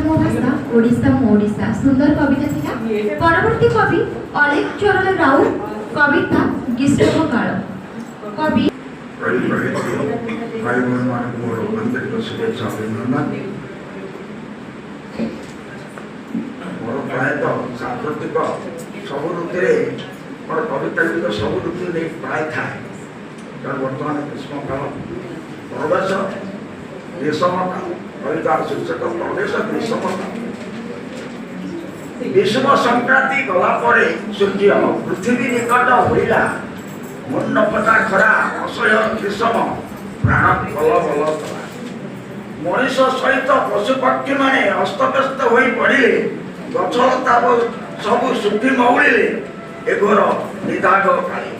ମୋ ଭାଷା, ଓଡ଼ିଶା ମୋ ଓଡ଼ିଶା। ସୁନ୍ଦର କବିତା ଥିଲା। ପରବର୍ତ୍ତୀ କବି ଅଲେଖ ଚରଣ ରାଉତ, କବିତା ଗ୍ରୀଷ୍ମ କାଳ। କବି କବି ପ୍ରଗତି ଭାଇ ଭଉଣୀମାନଙ୍କୁ ମୋର ଆନ୍ତରିକ ଶୁଭେଚ୍ଛା, ଅଭିନନ୍ଦନ। ମୋର ପ୍ରାୟତଃ ସାମ୍ପ୍ରତିକ ସବୁ ଋତୁରେ ମୋର କବିତା ଗୁଡ଼ିକ ସବୁ ଋତୁ ନେଇ ପ୍ରାୟ ଥାଏ। କାରଣ ବର୍ତ୍ତମାନ ଗ୍ରୀଷ୍ମକାଳ, ପ୍ରବେଶ ଗ୍ରୀଷ୍ମ କାଳ। କବିତାର ଶୀର୍ଷକ ପ୍ରବେଶ ଗ୍ରୀଷ୍ମ କାଳ। ବିଷୁବ ସଂକ୍ରାନ୍ତି ଗଲା ପରେ ସୂର୍ଯ୍ୟ ପୃଥିବୀ ନିକଟ ହୋଇଲା। ମୁଣ୍ଡ ଫଟା ଖରା, ଅସହ୍ୟ ଗ୍ରୀଷ୍ମ, ପ୍ରାଣ କଲ ବଲ କଲା। ମଣିଷ ସହିତ ପଶୁ ପକ୍ଷୀମାନେ ଅସ୍ତବ୍ୟସ୍ତ ହୋଇ ପଡ଼ିଲେ। ଗଛଲତା ସବୁ ଶୁଖି ମଉଳିଲେ ଏଘୋର ନିଦାଘ କାଳେ।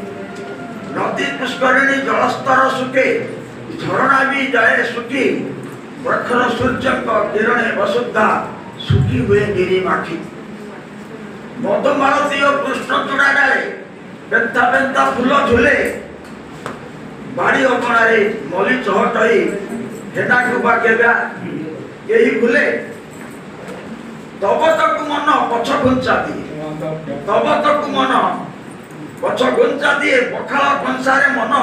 ନଦୀ ପୁଷ୍କରିଣୀ ଜଳସ୍ତର ଶୁଖେ, ଝରଣା ବି ଯାଏ ଶୁଖି। ପ୍ରଖର ସୂର୍ଯ୍ୟଙ୍କ କିରଣେ ବସୁଧା ଶୁଖି ହୁଏ ଗିରିମାଖି। ମଧୁମାଳତୀ ଓ କୃଷ୍ଣଚୂଡ଼ା ଡାଳେ ପେନ୍ଥା ପେନ୍ଥା ଫୁଲ ଝୁଲେ। ବାଡ଼ି ଅଗଣାରେ ମଲି ଚହଟଇ ହେନାକୁ ବା କେବେ କେହି ଭୁଲେ? ତବ ତକୁ ମନ ପଛ ଘୁଞ୍ଚା ଦିଏ, ତବ ତକୁ ମନ ପଛ ଘୁଞ୍ଚା ଦିଏ। ପଖାଳ କଂସାରେ ମନ,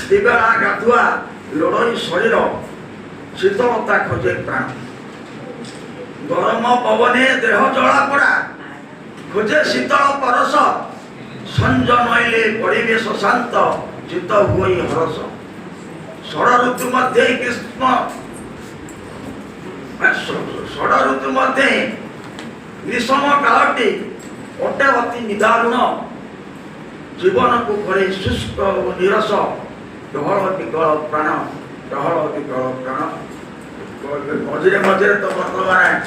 ଦିବେଳା ଗାଧୁଆ ଲୋଡ଼ଇ ଶରୀର, ଶୀତଳତା ଖୋଜେ ପ୍ରାଣ। ଗରମ ପବନେ ଦେହ ଜଳା ପୋଡ଼ା ଖୋଜେ ଶୀତଳ ପରଶ। ସଞ୍ଜ ନଇଲେ ପରିବେଶ ଶାନ୍ତ, ଚିତ୍ତ ହୁଅଇ ହରସ। ଷଡ଼ ଋତୁ ମଧ୍ୟେ ଗ୍ରୀଷ୍ମ, ଷଡ଼ ଋତୁ ମଧ୍ୟେ ଗ୍ରୀଷ୍ମ କାଳଟି ଅଟେ ଅତି ନିଦାରୁଣ। ଜୀବନକୁ କରେ ଶୁଷ୍କ ଓ ନିରସ, ଡହଳ ବିକଳ ପ୍ରାଣ, ଡହଳ ବିକଳ ପ୍ରାଣ। ମଝିରେ ମଝିରେ ତ ବର୍ତ୍ତମାନ